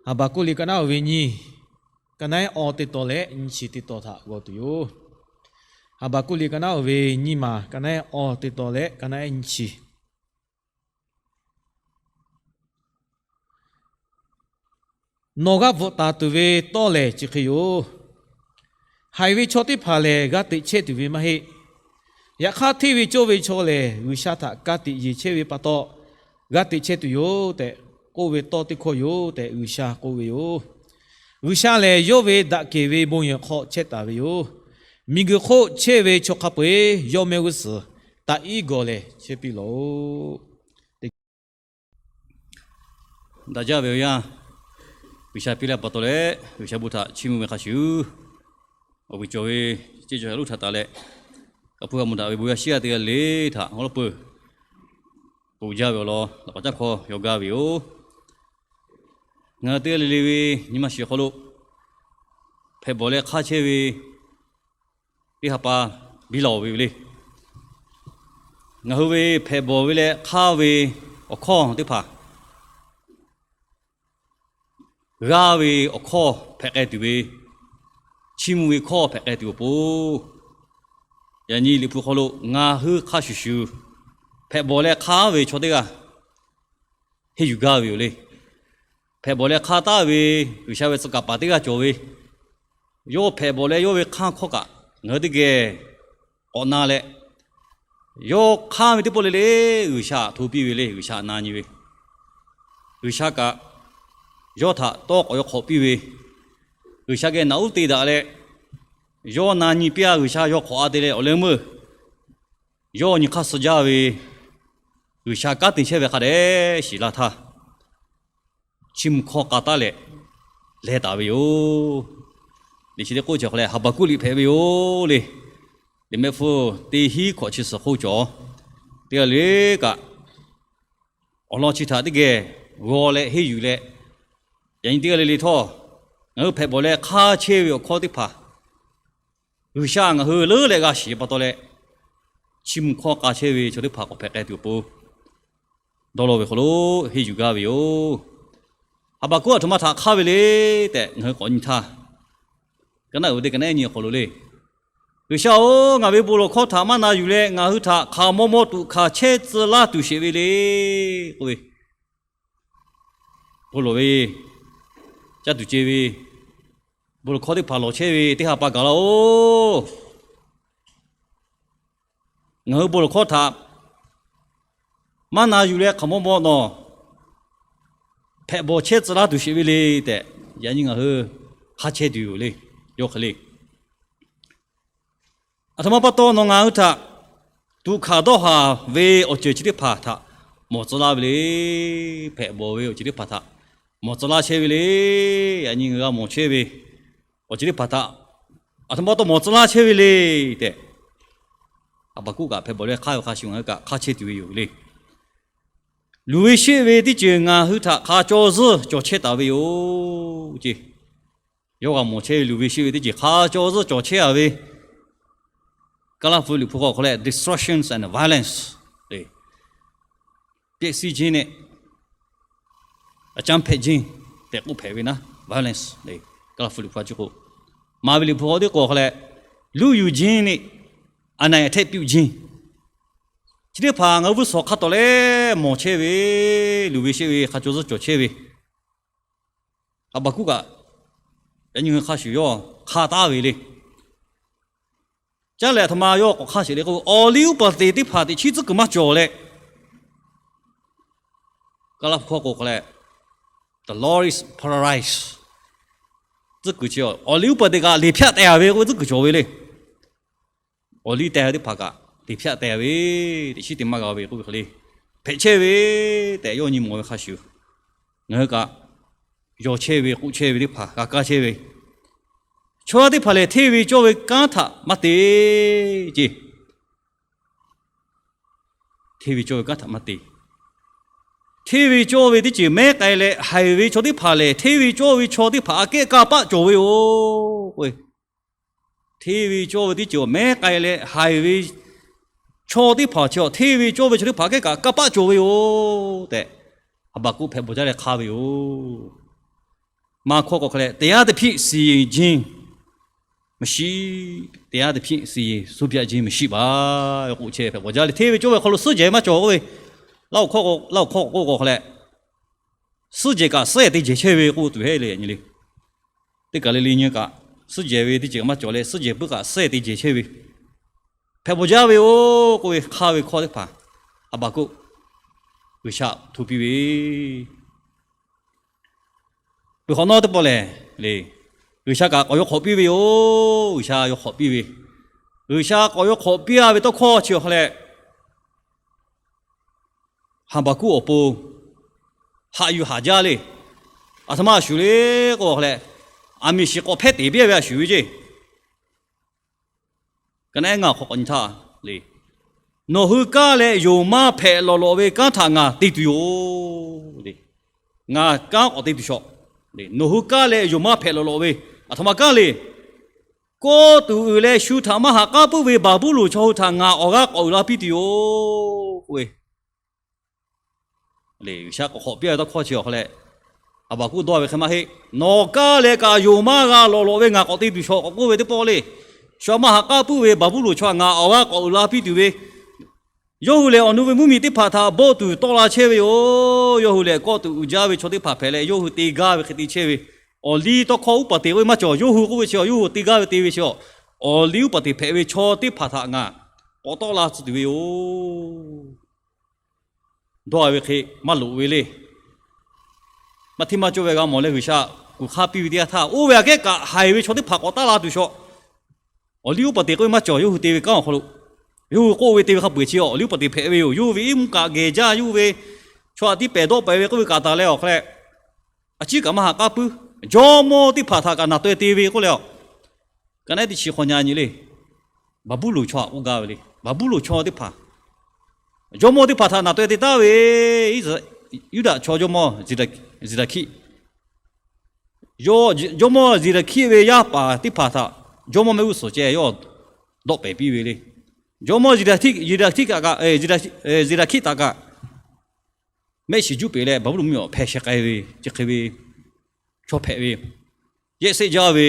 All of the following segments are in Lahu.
Haˍbaˍkuˆ liꞈ ka naˉ oˍ ve nyiˇ, ka naˉ ehˉ awˇ teˇ tawn leh nyiˇ chi teˇ tawn htaꞈ g'aw tuˬ yoˬ. Haˍbaˍkuˆ liꞈ ka naˉ oˍ ve nyiˇ maˬ, ka naˉ ehˉ awˇ teˇ tawn leh ka naˉ ehˉ nyiˇ chi. Nawˬ g'a bvuhꞈ taˍ tuˬ ve tawˇ lehˬ chi hk'e yoˬ. Haiˬ ve chaw teˇ hpaˍ lehˬ, g'a teꞈ chehˇ tuˬ ve maˇ heˆ. Yaꞈ hk'aˇ, hteˇ ve cawˇ ve chaw lehˬ, G'uiˬsha htaꞈ ka tiꞈ yeˬ chehˇ ve pa taw, g'a teꞈ chehˇ tuˬ yoˬ tehꞈ k'oˆ ve tawˇ teˇ hkawˇ yoˬ tehꞈ G'uiˬsha k'oˆ ve yoˬ. G'uiˬsha lehˬ, yawˇ ve daꞈ kehˬ ve bon yehˬ hk'aw chehˇ taˍ ve yoˬ. Miˬguiˬ hk'oˆ chehˇ ve chaw hk'a peu-eˬ yawˇ mehˆ g'uˇ suhˍ taꞈ iˉ gawˬ leh chehˇ piˇ lawˬ-oꞈ. Daꞈ jaˇ ve awˬ yanˇ, G'uiˬsha piˇ laˇ pa taw leh G'uiˬsha bon htaꞈ chiˇ mvuh ve hk'a shuˍ, awˬ vuiˬ cawˬ ve ceˇ cawˬ a loˉ htaꞈ taˍ leh, kaꞈ hpu g'a mawˬ daꞈ ve bon yaˇ shiˉ yaˇ teˇ g'aˇ le le htaꞈ awˉ lawˉ peuˬ k'oˆ jaˇ ve awˬ lawn laꞈ paˍ caˉ hkawˇ yaw gaˇ ve yoˬ. Ngaˬ hui teˇ g'aˇ le le ve nyi ma shiˍ awˬ hk'aw lo hpehꞈ bawˬ leh hk'aˇ chehˇ ve teˇ ha pa biˇ laˬ-oˬ ve le. Ngaˬ hui ve hpehꞈ bawˬ ve leh hk'aˇ ve awˬ hkawˇ teˇ hpaˍ g'aˇ ve awˬ hkawˇ hpehꞈ k'ai tuˬ ve, chiˇ mvuh ve hkawˇ hpehꞈ k'ai tuˬ awˬ pon, yaꞈ nyi Liꞈ hpu hk'aw lo ngaˬ hui hk'a shuˍ shuˍ hpehꞈ bawˬ leh hk'aˇ ve chaw teˇ g'aˇ henˇ yuˬ gaˇ ve yoˬ le. Hpehꞈ bawˬ leh hk'aˇ taˍ ve G'uiˬsha ve tcuh kaˍ paˍ teˇ g'aˇ cawˬ ve, yawˇ hpehꞈ bawˬ leh yawˇ ve hk'aˇ hkawˇ kaꞈ ngaˬ hui teˇ geh k'awꞈ na leh, yawˇ hk'aˇ ve teˇ pawˆ le le G'uiˬsha htaꞈ hto piˇ ve le. G'uiˬsha htaꞈ na nyi ve, G'uiˬsha kaꞈ yawˇ htaꞈ tawˇ k'awꞈ yaw hk'awꞈ piˇ ve, G'uiˬsha geh naꞈ uˉ te daꞈ leh, yawˇ na nyi piˇ-a. G'uiˬsha yaw hk'awꞈ-a te leh awˬ leh meuˇ yawˇ nyi hk'aˇ suh jaˇ ve, G'uiˬsha kanˉ te chehˇ ve hk'a dehꞈ shiˍ la htaˇ, chiˇ mvuh hkawˇ k'a taˉ leh leh taˍ ve yoˬ. Liꞈ chi teˇ k'oˆ cawˬ hk'aw leh Haˍbaˍkuˆ liꞈ hpehꞈ ve yoˬ le. Liꞈ mehˆ hpfuhˇ teˇ hinˉ hkawꞈ chi suhˍ hk'oˆ cawˬ. Teˇ g'aˇ le kaꞈ awˬ lawn chi htaꞈ teˇ geh g'aw leh henˇ yuˬ leh, yaꞈ nyi teˇ g'aˇ le le htawˇ, ngaˬ hui hpehꞈ bawˬ leh hk'aˇ chehˇ ve awˬ hkawˇ teˇ hpaˍ G'uiˬsha ngaˬ hui leuˉ leh g'a shiˍ pa taw leh, chiˇ mvuh hkawˇ k'a chehˇ ve chaw teˇ hpaˍ k'awꞈ hpehꞈ k'ai tuˬ awˬ pon dawˇ law ve hk'aw lo henˇ yuˬ gaˇ ve yoˬ. Haˍbaˍkuˆ aˬ htoꞈ ma htaꞈ hk'aˇ ve le tehꞈ ngaˬ hui k'awꞈ nyi htaˇ, ka naˉ uˍ ve teˇ ka naˉ ehˉ nyi awˬ hk'aw lo le, G'uiˬsha-oˬ, ngaˬ ve bon lawˬ hkawˇ htaꞈ maˇ na yuˬ leh ngaˬ hui htaꞈ hk'aˬ maw maw tuꞈ hkanˍ chehˇ tcuh laˇ tuˬ sheˍ ve le k'oˆ ve, bon lawˬ ve, caˇ tuˬ ce ve, bon lawˬ hkawˇ teˇ hpaˍ lawˬ chehˇ ve teˇ ha pa gaˬ laˇ-oˬ. Ngaˬ hui bon lawˬ hkawˇ htaꞈ maˇ na yuˬ leh hk'aˬ maw maw nawˬ hpehꞈ bawˬ chehˇ tcuh laˇ tuˬ sheˍ ve le tehꞈ, yaꞈ nyi ngaˬ hui hk'a chehˇ tuˬ yoˬ le. Yawˇ hk'e le, aˬ htoꞈ ma pa taw nawˬ ngaˬ hui htaꞈ tuꞈ hkanˍ dawˇ haˍ ve awˬ ceuˬ chi teˇ hpaˍ htaꞈ mawˬ tcuh laˇ ve le. Hpehꞈ bawˬ ve awˬ ceuˬ teˇ hpaˍ htaꞈ mawˬ tcuh laˇ chehˇ ve le. Yaꞈ nyi ngaˬ hui g'a mawˬ chehˇ ve awˬ ceuˬ teˇ hpaˍ htaꞈ aˬ htoꞈ ma pa taw mawˬ tcuh laˇ chehˇ ve le tehꞈ, Haˍbaˍkuˆ kaꞈ hpehꞈ bawˬ leh hk'aˇ ve hk'a shuˍ ngaˬ hui kaꞈ hk'a chehˇ tuˬ ve yoˬ le. Luˬ ve sheˆ ve teˇ ceuˬ ngaˬ hui htaꞈ hk'a caw zuhˇ cawˬ chehˇ taˍ ve yoˬ ce. Yawˇ g'a mawˬ chehˇ ve luˬ ve sheˆ ve teˇ ceuˬ hk'a caw zuhˇ cawˬ chehˇ-a ve, Kaˇlaˇ hpu Liꞈ hpu hk'aw hk'aw leh destructions and violence le, pehˆ siˉ jinˇ nehˆ, a caˇ hpehꞈ jinˇ tehꞈ k'oˆ hpehꞈ ve naˉ, violence le, Kaˇlaˇ hpu Liꞈ hpu a ciˉ k'o, maˍ ve Liꞈ hpu hk'aw teˇ k'o hk'aw leh, luˇ yuˬ jinˇ nehˆ, a na-e hteˆ piˇ-oˆ jinˇ, chi teˇ hpaˍ ngaˬ hui g'uˇ suhˍ hk'a tawˍ leh mawˬ chehˇ ve, luˬ ve sheˆ ve hk'a caw zuhˇ cawˬ chehˇ ve, Haˍbaˍkuˆ kaꞈ yaꞈ nyi ngaˬ hui hk'a shuˍ yawˇ hk'a taˍ ve le. Caˇ lehˬ aˬ htoꞈ ma yawˇ k'awꞈ hk'aˇ sheˍ le k'o, awˬ liˇ uˉ peunˍ teˇ hpaˍ teꞈ chiˉ tcuhˉ kuiˬ maˇ cawˬ leh, Kaˇlaˇ hpu hk'aw k'o hk'aw leh, the Lord is paradise, tcuhˉ kuiˬ chi awˬ liˇ uˉ peunˍ teˇ kaꞈ liꞈ hpyaˆ teh-a ve k'oˆ ve tcuhˉ kuiˬ cawˬ ve le. Awˬ liˇ teh ve teˇ hpaˍ kaꞈ liꞈ hpyaˆ teh ve, teꞈ chiˉ te maˇ g'a ve k'oˆ ve hk'e le, hpehꞈ chehˇ ve tehꞈ yawˇ nyi mawˬ ve hk'a shuˍ, ngaˬ hui kaꞈ yaw chehˇ ve k'oˆ chehˇ ve teˇ hpaˍ g'a kaˇ chehˇ ve, chaw yaˇ teˇ hpaˍ lehˬ hteˇ ve cawˇ ve kanˉ htaꞈ maˇ te ce. Hteˇ ve cawˇ ve kanˉ htaꞈ maˇ te. Hteˇ ve cawˇ ve teˇ ceuˬ mehˉ k'ai leh haiˬ ve chaw teˇ hpaˍ lehˬ, hteˇ ve cawˇ ve chaw teˇ hpaˍ aꞈ kehˉ kanˇ paˆ cawˬ ve yoˬ. Hteˇ ve cawˇ ve teˇ ceuˬ mehˉ k'ai leh haiˬ ve chaw teˇ hpaˍ chi, hteˇ ve cawˇ ve chaw teˇ hpaˍ aꞈ kehˉ kaꞈ kanˇ paˆ cawˬ ve yoˬ tehꞈ, Haˍbaˍkuˆ hpehꞈ bawˬ jaˇ leh hk'a ve yoˬ. Maˇ hkawˇ k'o hk'a leh, တရားသဖြင့် စီရင်ခြင်းမရှိ၊ တရားသဖြင့် စီရင်ဆုံးဖြတ်ခြင်းမရှိပါ k'oˆ chehˇ hpehꞈ bawˬ jaˇ le. Hteˇ ve cawˇ ve hk'aw lo suhˉ jehˬ maˇ cawˬ k'oˆ ve, Laˇ huˍ hkawˇ k'o, Laˇ huˍ hkawˇ k'oˆ k'o hk'a leh, suhˉ jehˬ kaꞈ suhˉ ehˍ te jehˬ chehˇ ve k'oˆ tuˬ heˆ le nyi le. Teˇ kaˬ le le nyi kaꞈ, suhˉ jehˬ ve teˇ ceuˬ kaꞈ maˇ cawˬ leh, suhˉ jehˬ puiˉ kaꞈ suhˉ ehˍ te jehˬ chehˇ ve hpehꞈ bawˬ jaˇ ve yoˬ k'oˆ ve hk'aˇ ve hkawˇ teˇ hpaˍ Haˍbaˍkuˆ G'uiˬsha hto piˇ ve, peuˬ hk'awꞈ nawˉ teˇ pawˆ lehˬ le, G'uiˬsha kaꞈ k'awꞈ yaw hk'awꞈ piˇ ve yoˬ. G'uiˬsha yaw hk'awꞈ piˇ ve, G'uiˬsha k'awꞈ yaw hk'awꞈ piˇ a ve tawˇ hkawˇ chi awˬ hk'a leh, Haˍbaˍkuˆ awˬ pon haꞈ yuˬ haˍ jaˇ le. Aˬ htoꞈ ma a shuˍ le k'o hk'a leh, aˬ miˍ shiˍ k'awꞈ hpehˇ teˍ piˇ ve a shuˍ ve ceˇ. Ka naˉ ngaˬ hk'awꞈ k'awꞈ nyi htaˇ le, nawˬ hui kaˇ leh yonˍ maˇ hpehꞈ lawˬ lawꞈ ve kanˉ htaꞈ ngaˬ te tuˬ yoˬ. Ngaˬ kanˉ k'awꞈ te tuˬ shawˍ. Nawˬ hui kaˇ leh yonˍ maˇ hpehꞈ lawˬ lawꞈ ve, aˬ htoꞈ ma kaˇ le, kawˆ tuˬ uiˍ leh shu htaꞈ maˇ haꞈ k'aˉ puiˉ ve Baˍbuˍlonˍ chaw hui htaꞈ ngaˬ awˬ g'aˇ k'awꞈ uiˍ la piˇ tuˬ yoˬ k'oˆ ve le. G'uiˬsha k'awꞈ hk'awꞈ piˇ ve tawˇ hkawˇ chi awˬ hk'a leh, Haˍbaˍkuˆ dawˇ ve hk'e maˇ heˆ. Nawˬ kaˇ leh kaꞈ yonˍ maˇ g'a lawˬ lawꞈ ve ngaˬ k'awꞈ te tuˬ shawˍ k'awꞈ k'oˆ ve teˇ pawˆ le. Shu maˇ haꞈ k'aˉ puiˉ ve Baˍbuˍlonˍ chaw htaꞈ ngaˬ awˬ g'aˇ k'awꞈ uiˍ la piˇ tuˬ ve, yawˇ hui lehˬ awˬ nu ve mvuhˇmiˬ teˇ hpaˍ htaꞈ bawˆ tuˬ tawˆ la chehˇ ve yoˬ. Yawˇ hui lehˬ kawˆ tuˬ uiˍ jaˇ ve chaw teˇ hpaˍ hpehꞈ leh, yawˇ hui te gaˇ ve hk'e te chehˇ ve, awˬ liˇ tawˇ hkawˇ uˉ paˍ teˍ k'oˆ ve maˇ cawˬ. Yawˇ hui k'oˆ ve chi, yawˇ hui te gaˇ ve te ve chi, awˬ liˇ uˉ paˍ teˍ hpehꞈ ve chaw teˇ hpaˍ htaꞈ ngaˬ k'awꞈ tawˆ la tcuh tuˬ ve yoˬ. Dawˇ ve hk'e maˇ loꞈ ve le. Maˇ hteˇ maˇ cawˇ ve g'a mawˬ leh G'uiˬsha kuˬ hk'aˇ piˇ ve teˇ yanˇ htaˇ, oˇ ve aꞈ kehˉ kaꞈ haiˬ ve chaw teˇ hpaˍ k'awꞈ taˆ la tuˬ shawˍ. Awˬ liˇ uˉ paˍ teˍ k'oˆ ve maˇ cawˬ. Yawˇ hui te ve kanˉ awˬ hk'aw lo, yawˇ hui k'oˆ ve te ve hk'a peu-eˬ chi awˬ liˇ uˉ paˍ teˍ hpehꞈ ve yoˬ. Yawˇ hui ve iˉ mvuhˇ kaꞈ gehˬ jaˇ, yawˇ hui ve chaw aꞈ tiˉ pehˍ dawˆ pehˍ ve k'oˆ ve kaꞈ taˍ leh awˬ hk'a leh, a ciˉ kaꞈ maˇ haꞈ k'aˉ puiˉ. Jawˇmawˇ teˇ hpaˍ htaꞈ kaꞈ naˬ taweh te ve k'oˆ leh a, ka naˉ teˇ chi hk'awꞈ nyi nyi le. Baˍbuˍlonˍ chaw aꞈ k'oˆ gaˇ ve le. Baˍbuˍlonˍ chaw teˇ hpaˍ, jawˇmawˇ teˇ hpaˍ htaꞈ naˬ taweh te taˍ ve, Yuˇdaꞈ chaw jawˇmawˇ Zeˍdaˍhkiˆ, jawˇmawˇ Zeˍdaˍhkiˆ ve yaˇ paˍ teˇ hpaˍ htaꞈ jawˇmawˇ mehˆ g'uˇ suhˍ ceh yawˇ dawˆ pehˍ piˇ ve le. Jawˇmawˇ Zeˍdaˍhkiˆ kaꞈ, Zeˍdaˍhkiˆ htaꞈ kaꞈ mehˆ shiˍ juˇ peˬ leh Baˍbuˍlonˍ mvuhˇmiˬ awˬ hpeh sheh k'ai ve, chi hk'e ve chaw hpehꞈ ve, yehˆ sehˆ jaˇ ve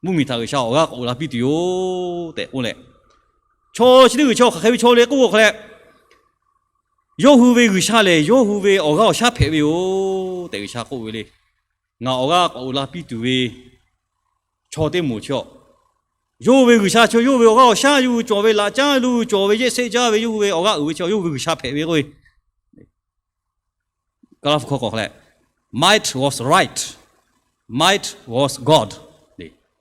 mvuhˇmiˬ htaꞈ G'uiˬsha awˬ g'aˇ k'awꞈ uiˍ la piˇ tuˬ yoˬ tehꞈ k'oˆ leh, chaw chi teˇ g'uiˬ chi awˬ hk'aˬ hk'e ve chaw le k'oˆ k'o hk'a leh, yawˇ hui ve G'uiˬsha lehˬ yawˇ hui ve awˬ g'aˇ awˬ shaˉ hpehꞈ ve yoˬ tehꞈ G'uiˬsha k'oˆ ve le. Ngaˬ awˬ g'aˇ k'awꞈ uiˍ la piˇ tuˬ ve chaw teˇ moˍ chi a, yawˇ hui ve G'uiˬsha chi yawˇ hui ve awˬ g'aˇ awˬ shaˉ, yawˇ hui cawˬ ve laꞈ caˉ, yawˇ hui cawˬ ve yehˆ sehˆ jaˇ ve, yawˇ hui ve awˬ g'aˇ uiˍ ve chi yawˇ hui ve G'uiˬsha hpehꞈ ve k'oˆ ve. Kaˍlaˇ hpu hkawˇ k'awꞈ hk'a leh, might was right, might was God.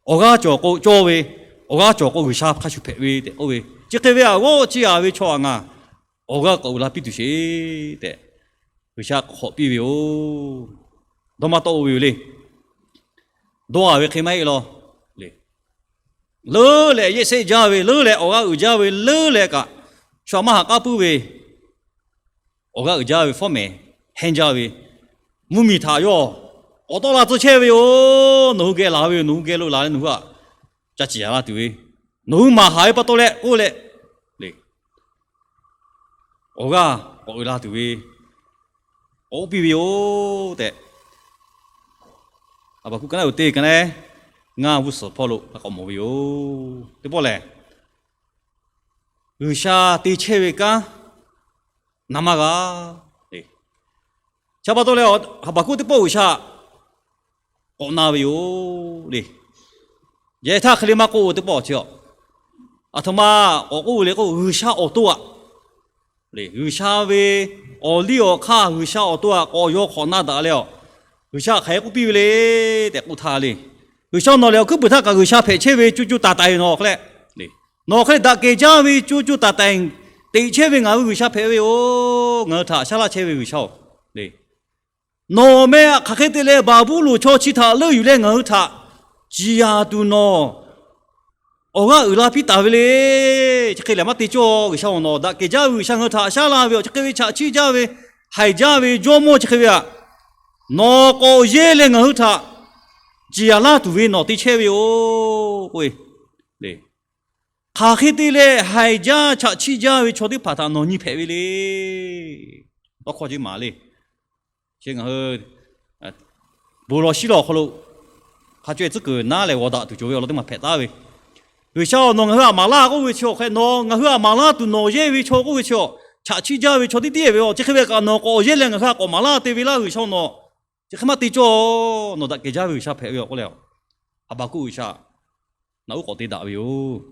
Awˬ g'aˇ cawˬ k'o cawˇ ve, awˬ g'aˇ cawˬ k'o G'uiˬsha hk'a shuˍ hpehꞈ ve tehꞈ k'oˆ ve. Chi hk'e ve aꞈ g'awˇ chi a ve chaw aꞈ ngaˬ awˬ g'aˇ k'awꞈ uiˍ la piˇ tuˬ sheˍ tehꞈ, G'uiˬsha k'awꞈ piˇ ve yoˬ. Dawˇ maˇ tawˆ-o ve yoˬ le. Dawˇ a ve hk'e maˇ heˆ law le. Leuˉ leh yehˆ sehˆ jaˇ ve, leuˉ leh awˬ g'aˇ uiˍ jaˇ ve, leuˉ leh kaꞈ shu aꞈ maˇ haꞈ k'aˉ puiˉ ve, awˬ g'aˇ uiˍ jaˇ ve, fawˉ mehˍ hehnˇ jaˇ ve, mvuhˇmiˬ htaꞈ yawˇ k'awꞈ tawˆ la tcuh chehˇ ve yoˬ. Nawˬ hui geh laˬ ve yoˬ. Nawˬ hui geh lo laˬ leh nawˬ hui aꞈ ca ciˍ yaꞈ la tuˬ ve, nawˬ hui maˍ haˍ ve pa taw leh k'oˆ leh le, awˬ g'aˇ k'awꞈ uiˍ la tuˬ ve k'awꞈ oˇ piˇ ve yoˬ tehꞈ, Haˍbaˍhkuˆ ka naˉ uˍ teˇ ka naˉ ngaˇ g'uˇ suhˍ hpawˇ lo k'awꞈ mawˬ ve yoˬ. Teˇ pawˆ lehˬ, G'uiˬsha te chehˇ ve kanˉ na maˇ g'a. Chi pa taw leh Haˍbaˍhkuˆ teˇ pawˆ G'uiˬsha k'awꞈ na ve yoˬ le. Yehˬ htaˇ hk'e le maˇ k'oˆ ve teˇ pawˆ chi a, aˬ htoꞈ ma k'awꞈ k'oˆ ve le k'o, G'uiˬsha awˬ to aꞈ le, G'uiˬsha ve awˬ liˇ awˬ hk'aˇ G'uiˬsha awˬ to aꞈ k'awꞈ yaw hk'awꞈ na daꞈ leh a, G'uiˬsha hk'aˬ hk'e k'oˆ piˇ ve le tehꞈ k'oˆ htaˇ le, G'uiˬsha nawˬ lehˬ awˬ hkuiˉ puiˍ htaˇ kaꞈ G'uiˬsha hpehꞈ chehˇ ve co co taiˍ taiˍ nawˬ hk'e leh, nawˬ hk'e leh daꞈ kehˬ jaˇ ve co co taiˍ taiˍ teꞈ chehˇ ve ngaˬ hui G'uiˬsha hpehꞈ ve yoˬ. Ngaˬ hui htaꞈ shaˉ laˇ chehˇ ve G'uiˬsha-oˬ le. Nawˬ meh aꞈ hk'aˬ hk'e te leh Baˍbuˍlonˍ chaw chi htaꞈ leuˆ yuˬ leh ngaˬ hui htaꞈ ciˍ yanˍ tuˬ nawˬ awˬ g'aˇ uiˍ la piˇ taˍ ve le. Chi hk'e lehˬ maˇ te cawˇ. G'uiˬsha-oˬ, nawˬ daꞈ kehˬ jaˇ ve G'uiˬsha ngaˬ hui htaꞈ shaˉ laˇ ve awˬ chi hk'e ve chaꞈ chiˆ jaˇ ve, haiˬ jaˇ ve jawˇmawˇ chi hk'e ve aꞈ, nawˬ k'awꞈ yehˇ leh ngaˬ hui htaꞈ ciˍ yanˍ laˇ tuˬ ve nawˬ te chehˇ ve yoˬ k'oˆ ve le. Hk'aˬ hk'e te leh haiˬ jaˇ chaꞈ chiˆ jaˇ ve chaw teˇ hpaˍ htaꞈ nawˬ nyi hpehꞈ ve le. Tawˇ hkawˇ ceˇ maˍ le. Chi ngaˬ hui bon lawˬ shiˉ lawˬ awˬ hk'aw lo hk'a co-e tcuhˉ kuiˬ naˉ leh g'awˬ daꞈ tuˬ cawˬ ve awˬ lawn teˇ maˬ hpehꞈ taˍ ve. G'uiˬsha-oˬ, nawˬ ngaˬ hui htaꞈ maˍ laˇ k'oˆ ve chi awˬ hk'e, nawˬ ngaˬ hui htaꞈ maˍ laˇ tuˬ nawˬ yehˇ ve chaw k'oˆ ve chi awˬ, chaꞈ chiˆ jaˇ ve chaw teˇ tiˉ ve awˬ, chi hk'e ve kaꞈ nawˬ k'awꞈ yehˇ leh ngaˬ hui htaꞈ k'awꞈ maˍ laˇ te ve laˇ G'uiˬsha-oˬ, nawˬ chi hk'e maˇ te cawˇ. Nawˬ daꞈ kehˬ jaˇ ve G'uiˬsha hpehꞈ ve awˬ k'oˆ leh, Haˍbaˍkuˆ G'uiˬsha naꞈ uˉ k'awꞈ te daꞈ ve yoˬ.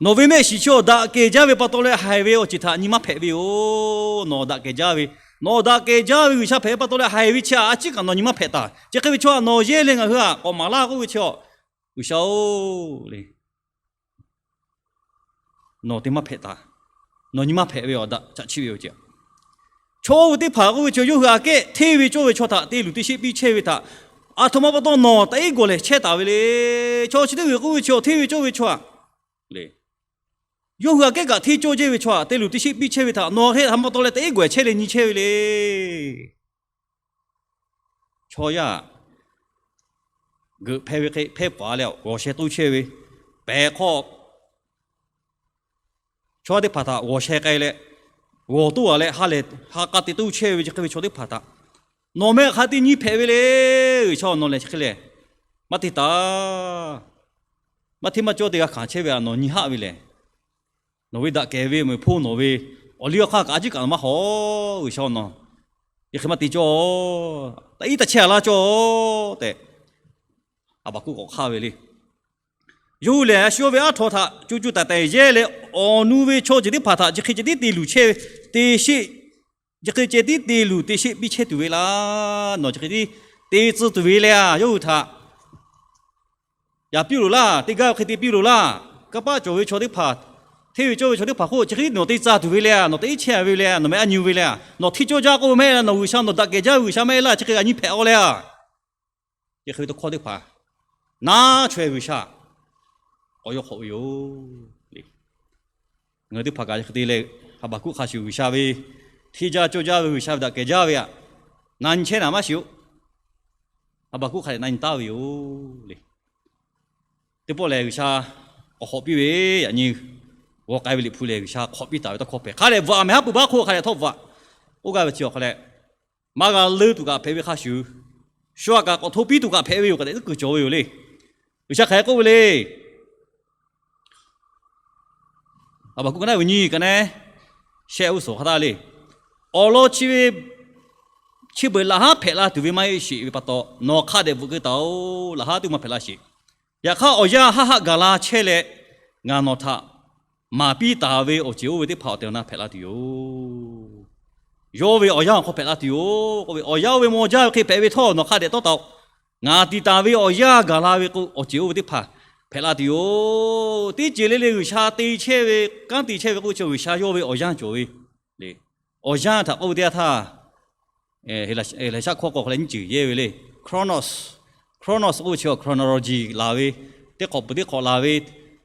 Nawˬ ve mehˆ shiˍ chi awˬ daꞈ kehˬ jaˇ ve pa taw leh haiˬ ve awˬ ceuˬ htaꞈ nyi maˇ hpehꞈ ve yoˬ. Nawˬ daꞈ kehˬ jaˇ ve, nawˬ daꞈ kehˬ jaˇ ve G'uiˬsha hpehꞈ ve pa taw leh haiˬ ve chi htaꞈ a ciˉ kaꞈ nawˬ nyi maˇ hpehꞈ taˍ. Chi hk'e ve chaw htaꞈ nawˬ yehˇ leh ngaˬ hui htaꞈ k'awꞈ maˍ laˇ k'oˆ ve chi awˬ, G'uiˬsha-oˬ le, nawˬ te maˇ hpehꞈ taˍ. Nawˬ nyi maˇ hpehꞈ ve awˬ daꞈ chaꞈ chiˆ ve awˬ ceuˬ. Chaw oˇ ve teˇ hpaˍ k'oˆ ve chi yawˇ hui aꞈ kehˉ hteˇ ve cawˇ ve chaw htaꞈ te luˬ te sheˆ piˇ chehˇ ve htaꞈ aˬ htoꞈ ma pa taw nawˬ taꞈ iˉ gawˬ lehˬ chehˇ taˍ ve le. Chaw chi teˇ g'uiˬ k'oˆ ve chi hteˇ ve cawˇ ve chaw aꞈ, yawˇ hui aꞈ kehˉ kaꞈ hteˇ cawˇ jehˇ ve chaw htaꞈ te luˬ te sheˆ piˇ chehˇ ve htaꞈ nawˬ hk'e htaꞈ ma taw leh taꞈ iˉ gawˬ lehˬ chehˇ leh nyi chehˇ ve le. Chaw yaˇ geuꞈ hpehˇ ve hk'e hpehˇ paˍ leh g'awˬ sheh toˇ chehˇ ve, pehˬ hk'aw chaw yaˇ teˇ hpaˍ htaꞈ g'awˬ sheh k'ai leh, g'awˬ toˇ a leh ha lehˬ ha k'a te toˇ chehˇ ve chi hk'e ve chaw teˇ hpaˍ htaꞈ nawˬ meh hk'a te nyi hpehꞈ ve le. G'uiˬsha nawˬ lehˬ chi hk'e lehˬ maˇ te taˍ. Maˇ hteˇ maˇ cawˇ te g'a hkanˍ chehˇ ve htaꞈ nawˬ nyi haˆ ve lehˬ, nawˬ ve daꞈ kehˬ ve meuꞈ hponˇ nawˬ ve awˬ liˇ awˬ hk'aˇ kaꞈ a ciˉ kaꞈ nawˬ maˇ hawˍ. G'uiˬsha nawˬ chi hk'e maˇ te cawˇ. Taꞈ iˉ taꞈ chehˇ a laˇ cawˇ tehꞈ, Haˍbaˍkuˆ k'awꞈ hk'aˇ ve le. Yawˇ hui lehˬ a shu yawˇ ve aˉ htaw htaꞈ co co taiˍ taiˍ yehˇ leh, awˬ nu ve chaw ceuˬ teˇ hpaˍ htaꞈ chi hk'e ceh tiˉ te luˬ chehˇ ve, te sheˆ, chi hk'e ceh tiˉ te luˬ te sheˆ piˇ chehˇ tuˬ ve laˇ. Nawˬ chi hk'e tiˉ te tcuh tuˬ ve le a, yawˇ hui htaꞈ yaꞈ piˇ loˬ laˇ, teˇ gaˇ ve hk'e te piˇ loˬ laˇ. Kanˇ paˆ cawˬ ve chaw teˇ hpaˍ, hteˇ ve cawˇ ve chaw teˇ hpaˍ hk'oˆ chi hk'e nawˬ te tcuh tuˬ ve le a, nawˬ taꞈ iˉ chehˇ a ve le a, nawˬ meh a nyi ve le a, nawˬ hteˇ cawˇ jaˇ k'oˆ ve maˇ heˆ laˇ, nawˬ G'uiˬsha nawˬ daꞈ kehˬ jaˇ ve G'uiˬsha maˇ heˆ laˇ, chi hk'e g'a nyi hpehꞈ a le a. Chi hk'e ve tawˇ hkawˇ teˇ hpaˍ naˉ chaweh G'uiˬsha k'awꞈ yawˇ hk'awꞈ ve yoˬ. Ngaˬ hui teˇ hpaˍ kaꞈ chi hk'e te leh, Haˍbaˍkuˆ hk'a shuˍ G'uiˬsha ve hteˇ jaˇ cawˇ jaˇ ve G'uiˬsha ve daꞈ kehˬ jaˇ ve htaꞈ na nyi chehˇ naˍ maˇ shiˍ-oˬ. Haˍbaˍkuˆ hk'a dehꞈ na nyi taˍ ve yoˬ le. Teˇ pawˆ lehˬ G'uiˬsha k'awꞈ hk'awꞈ piˇ ve, yaꞈ nyi g'aw k'ai ve Liꞈ hpu lehˬ G'uiˬsha hk'awꞈ piˇ taˍ ve tawˇ hkawˇ hpehꞈ. Hk'a dehꞈ bvuhꞈ a mehˍ haˉ pui baˆ hk'oˆ hk'a dehꞈ htawˇ bvuhꞈ. Oˇ g'aˇ ve chi awˬ hk'a leh, maˇ g'a leuˇ tuˬ kaꞈ hpehꞈ ve hk'a shuˍ, shu aꞈ kaꞈ k'awꞈ hto piˇ tuˬ kaꞈ hpehꞈ ve yoˬ kaꞈ tehꞈ teˇ kuiˬ cawˬ ve yoˬ le. G'uiˬsha hk'aˬ hk'e k'oˆ ve le. Haˍbaˍkuˆ ka naˉ ve nyiˇ ka naˉ shehˆ g'uˇ suhˍ hk'a taˇ le. Awˬ lawn chi ve chi beuꞈ laꞈ haˉ hpehꞈ la tuˬ ve maˇ heˆ sheˍ ve pa taw, nawˬ hk'a dehꞈ bvuhꞈ keu taˍ-oˬ. Laꞈ haˉ tuˬ maˇ hpehꞈ la sheˍ. Yaꞈ hk'aˇ awˬ yanˇ haˆ haˆ gaˬ la chehˇ leh, ngaˬ nawˬ htaꞈ maˍ piˇ taˍ ve awˬ ceuˬ oˇ ve teˇ hpaˍ awˬ tehˬ awˬ na hpehꞈ la tuˬ yoˬ. Yawˇ ve awˬ yanˇ awˬ hk'aw hpehꞈ la tuˬ yoˬ k'oˆ ve, awˬ yanˇ oˇ ve maw jaˇ ve hk'e hpehꞈ ve htawˇ nawˬ hk'a dehꞈ tawˇ taˍ-oˬ. Ngaˬ tiˍ taˍ ve awˬ yanˇ gaˬ la ve k'o, awˬ ceuˬ oˇ ve teˇ hpaˍ hpehꞈ la tuˬ yoˬ. Teˇ ceuˬ le le G'uiˬsha te chehˇ ve, kanˉ te chehˇ ve k'oˆ ve chi G'uiˬsha yawˇ ve awˬ yanˇ cawˬ ve le. Awˬ yanˇ htaꞈ k'oˆ ve teˇ yanˇ htaˇ, Heˍlaˍsaˆ hkawˇ k'o hk'a leh nyiˇ ceuˬ yehˇ ve le. Chronos, chronos k'oˆ ve chi chronology laˬ ve, teˇ hk'awꞈ peuˬ teˇ hk'awꞈ laˬ ve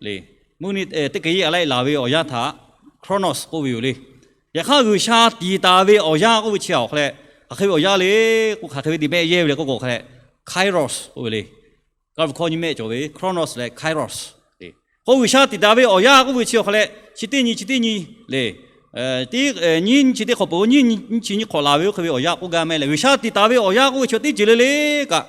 le. Mvuhˇ nyi teˇ hk'e yeˇ a laiˉ laˬ ve awˬ yanˇ htaꞈ Chronos k'oˆ ve yoˬ le. Yaꞈ hk'aˇ G'uiˬsha tiˍ taˍ ve awˬ yanˇ k'oˆ ve chi awˬ hk'a leh, hk'aˬ hk'e ve awˬ yanˇ le k'o, hk'aˬ hk'e ve te mehˆ yehˇ ve le k'oˆ k'o hk'a leh, Kairos k'oˆ ve le. Kaˇ ve hkawˇ nyiˇ mehˆ cawˬ ve Chronos leh Kairos. K'o G'uiˬsha tiˍ taˍ ve awˬ yanˇ k'oˆ ve chi awˬ hk'a leh, chi teˇ nyi chi teˇ nyi le, nyiˇ chi teˇ hk'awꞈ peuˬ nyiˇ nyi chi nyi hk'awꞈ laˬ ve oˇ hk'e ve awˬ yanˇ k'oˆ gaˇ mehˆ leh, G'uiˬsha tiˍ taˍ ve awˬ yanˇ k'oˆ ve chi teˇ ceuˬ le le kaꞈ,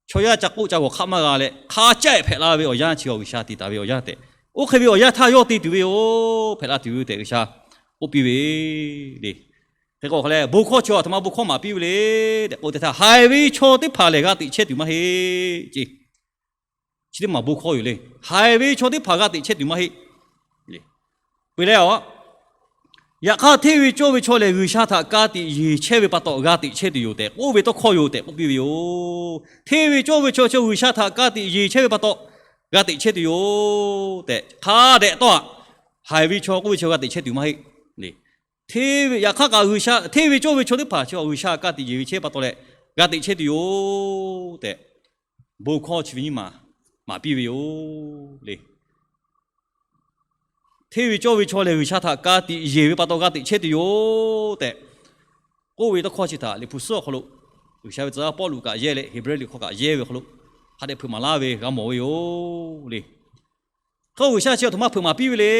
chaw yaˇ ca k'oˆ ca g'awˬ hk'aˆ maˇ g'a leh, hk'a caˆ ehˍ hpehꞈ la ve awˬ yanˇ chi awˬ G'uiˬsha tiˍ taˍ ve awˬ yanˇ tehꞈ, oˇ hk'e ve awˬ yanˇ htaˇ yawˇ te tuˬ ve yoˬ, hpehꞈ la tuˬ ve tehꞈ G'uiˬsha k'oˆ piˇ ve le. Hk'e k'o hk'a leh bon hkawˇ chi a htoꞈ ma bon hkawˇ maˍ piˇ ve le tehꞈ k'oˆ ve teˇ htaˇ, haiˬ ve chaw teˇ hpaˍ lehˬ g'a teꞈ chehˇ tuˬ maˇ heˆ ce. Chi teˇ maˬ bon hkawˇ yoˬ le. Haiˬ ve chaw teˇ hpaˍ g'a teꞈ chehˇ tuˬ maˇ heˆ le. Peuˬ leh a, yaꞈ hk'aˇ hteˇ ve cawˇ ve chaw lehˬ G'uiˬsha htaꞈ ka tiꞈ yeˬ chehˇ ve pa taw g'a teꞈ chehˇ tuˬ yoˬ tehꞈ k'oˆ ve tawˇ hkawˇ yoˬ tehꞈ k'oˆ piˇ ve yoˬ. Hteˇ ve cawˇ ve chaw G'uiˬsha htaꞈ ka tiꞈ yeˬ chehˇ ve pa taw g'a teꞈ chehˇ tuˬ yoˬ tehꞈ hk'a dehꞈ tawˇ a. Haiˬ ve chaw k'oˆ ve chi g'a teꞈ chehˇ tuˬ maˇ heˆ le. Hteˇ ve yaꞈ hk'aˇ kaꞈ G'uiˬsha, hteˇ ve cawˇ ve chaw teˇ hpaˍ chi G'uiˬsha ka tiꞈ yeˬ ve chehˇ pa taw leh g'a teꞈ chehˇ tuˬ yoˬ tehꞈ, bon hkawˇ chi ve nyiˇ maˬ maˍ piˇ ve yoˬ le. Hteˇ ve cawˇ ve chaw lehˬ G'uiˬsha htaꞈ ka tiꞈ yeˬ ve pa taw g'a teꞈ chehˇ tuˬ yoˬ tehꞈ k'oˆ ve tawˇ hkawˇ chi htaꞈ Liꞈ hpu suhˉ awˬ hk'aw lo G'uiˬsha ve tcuh yaˇ Pawˇluꞈ kaꞈ yehˇ leh Heˍbrehˇ liꞈ hk'aw kaꞈ yehˇ ve awˬ hk'aw lo hk'a dehꞈ hpeuꞈ maˍ laˇ ve g'a mawˬ ve yoˬ le. Hk'e G'uiˬsha chi a htoꞈ ma hpeuꞈ maˍ piˇ ve le.